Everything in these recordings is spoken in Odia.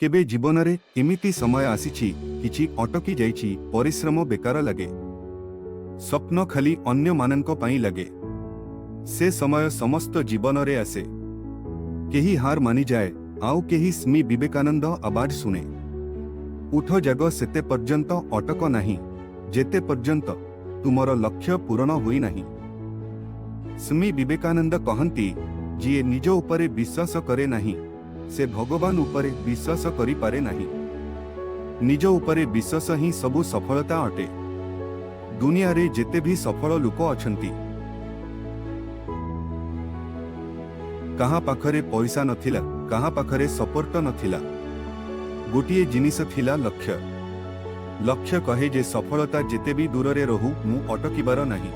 କେବେ ଜୀବନରେ ଏମିତି ସମୟ ଆସିଛି, କିଛି ଅଟକି ଯାଇଛି, ପରିଶ୍ରମ ବେକାର ଲାଗେ, ସ୍ୱପ୍ନ ଖାଲି ଅନ୍ୟମାନଙ୍କ ପାଇଁ ଲାଗେ? ସେ ସମୟ ସମସ୍ତ ଜୀବନରେ ଆସେ। କେହି ହାର ମାନିଯାଏ, ଆଉ କେହି ସ୍ୱାମୀ ବିବେକାନନ୍ଦ ଆବାଜ ଶୁଣେ। ଉଠ, ଜାଗ। ସେତେ ପର୍ଯ୍ୟନ୍ତ ଅଟକ ନାହିଁ, ଯେତେ ପର୍ଯ୍ୟନ୍ତ ତୁମର ଲକ୍ଷ୍ୟ ପୂରଣ ହୋଇନାହିଁ। ସ୍ୱାମୀ ବିବେକାନନ୍ଦ କହନ୍ତି, ଯିଏ ନିଜ ଉପରେ ବିଶ୍ୱାସ କରେ ନାହିଁ, ସେ ଭଗବାନ ଉପରେ ବିଶ୍ୱାସ କରିପାରେ ନାହିଁ। ନିଜ ଉପରେ ବିଶ୍ୱାସ ହିଁ ସବୁ ସଫଳତା ଅଟେ। ଦୁନିଆରେ ଯେତେ ବି ସଫଳ ଲୋକ ଅଛନ୍ତି, କାହା ପାଖରେ ପଇସା ନଥିଲା, କାହା ପାଖରେ ସପୋର୍ଟ ନଥିଲା। ଗୋଟିଏ ଜିନିଷ ଥିଲା, ଲକ୍ଷ୍ୟ। ଲକ୍ଷ୍ୟ କହେ ଯେ ସଫଳତା ଯେତେ ବି ଦୂରରେ ରହୁ, ମୁଁ ଅଟକିବାର ନାହିଁ।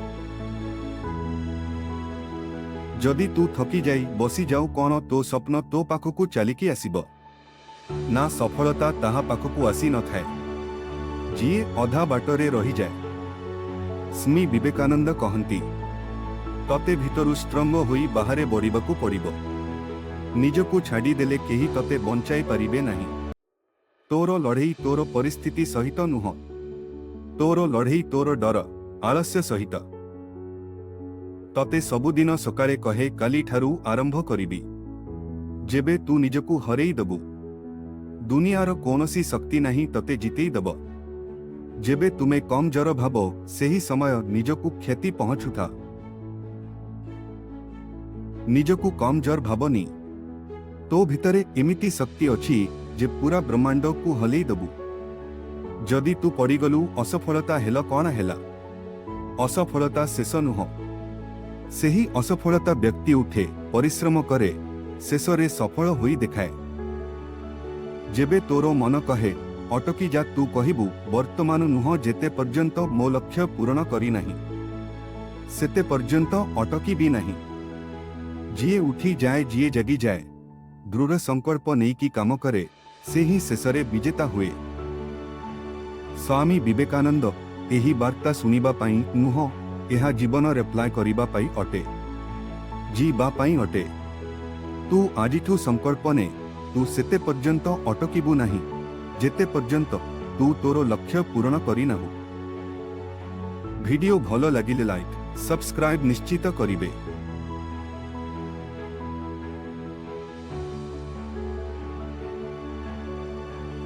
ଯଦି ତୁ ଥକି ଯାଇ ବସିଯାଉ, କ'ଣ ତୋ ସ୍ୱପ୍ନ ତୋ ପାଖକୁ ଚାଲିକି ଆସିବ? ନା, ସଫଳତା ତାହା ପାଖକୁ ଆସି ନଥାଏ, ଯିଏ ଅଧା ବାଟରେ ରହିଯାଏ। ସ୍ୱାମୀ ବିବେକାନନ୍ଦ କହନ୍ତି, ତତେ ଭିତରୁ ଷ୍ଟ୍ରଙ୍ଗ ହୋଇ ବାହାରେ ବଢ଼ିବାକୁ ପଡ଼ିବ। ନିଜକୁ ଛାଡ଼ିଦେଲେ କେହି ତତେ ବଞ୍ଚାଇ ପାରିବେ ନାହିଁ। ତୋର ଲଢ଼େଇ ତୋର ପରିସ୍ଥିତି ସହିତ ନୁହଁ। ତୋର ଲଢ଼େଇ ତୋର ଡର, ଆଳସ୍ୟ ସହିତ। ତତେ ସବୁଦିନ ସକାଳେ କହେ, କାଲିଠାରୁ ଆରମ୍ଭ କରିବି। ଯେବେ ତୁ ନିଜକୁ ହରେଇ ଦବୁ, ଦୁନିଆର କୌଣସି ଶକ୍ତି ନାହିଁ ତତେ ଜିତେଇ ଦବ। ଯେବେ ତୁମେ କମଜୋର ଭାବ, ସେହି ସମୟ ନିଜକୁ କ୍ଷତି ପହଞ୍ଚୁଥା। ନିଜକୁ କମଜୋର ଭାବନି। ତୋ ଭିତରେ ଏମିତି ଶକ୍ତି ଅଛି ଯେ ପୁରା ବ୍ରହ୍ମାଣ୍ଡକୁ ହଲେଇ ଦବୁ। ଯଦି ତୁ ପଡ଼ିଗଲୁ, ଅସଫଳତା ହେଲ, କ'ଣ ହେଲା? ଅସଫଳତା ଶେଷ ନୁହଁ। ସେହି ଅସଫଳତା ବ୍ୟକ୍ତି ଉଠେ, ପରିଶ୍ରମ କରେ, ଶେଷରେ ସଫଳ ହୋଇ ଦେଖାଏ। ଯେବେ ତୋର ମନ କହେ, ଅଟକି ଯା, ତୁ କହିବୁ, ବର୍ତ୍ତମାନ ନୁହଁ। ଯେତେ ପର୍ଯ୍ୟନ୍ତ ମୋ ଲକ୍ଷ୍ୟ ପୂରଣ କରିନାହିଁ, ସେତେ ପର୍ଯ୍ୟନ୍ତ ଅଟକିବି ନାହିଁ। ଯିଏ ଉଠି ଯାଏ, ଯିଏ ଜାଗିଯାଏ, ଦୃଢ଼ ସଂକଳ୍ପ ନେଇକି କାମ କରେ, ସେ ହିଁ ଶେଷରେ ବିଜେତା ହୁଏ। ସ୍ୱାମୀ ବିବେକାନନ୍ଦ ଏହି ବାର୍ତ୍ତା ଶୁଣିବା ପାଇଁ ନୁହଁ, ଏହା ଜୀବନରେ ଆପ୍ଲାଏ କରିବା ପାଇଁ ଅଟେ, ଯିବା ପାଇଁ ଅଟେ। ତୁ ଆଜିଠୁ ସଂକଳ୍ପ ନେ, ତୁ ସେତେ ପର୍ଯ୍ୟନ୍ତ ଅଟକିବୁ ନାହିଁ, ଯେତେ ପର୍ଯ୍ୟନ୍ତ ତୁ ତୋର ଲକ୍ଷ୍ୟ ପୂରଣ କରିନାହୁଁ। ଭିଡିଓ ଭଲ ଲାଗିଲେ ଲାଇକ୍, ସବସ୍କ୍ରାଇବ୍ ନିଶ୍ଚିତ କରିବେ।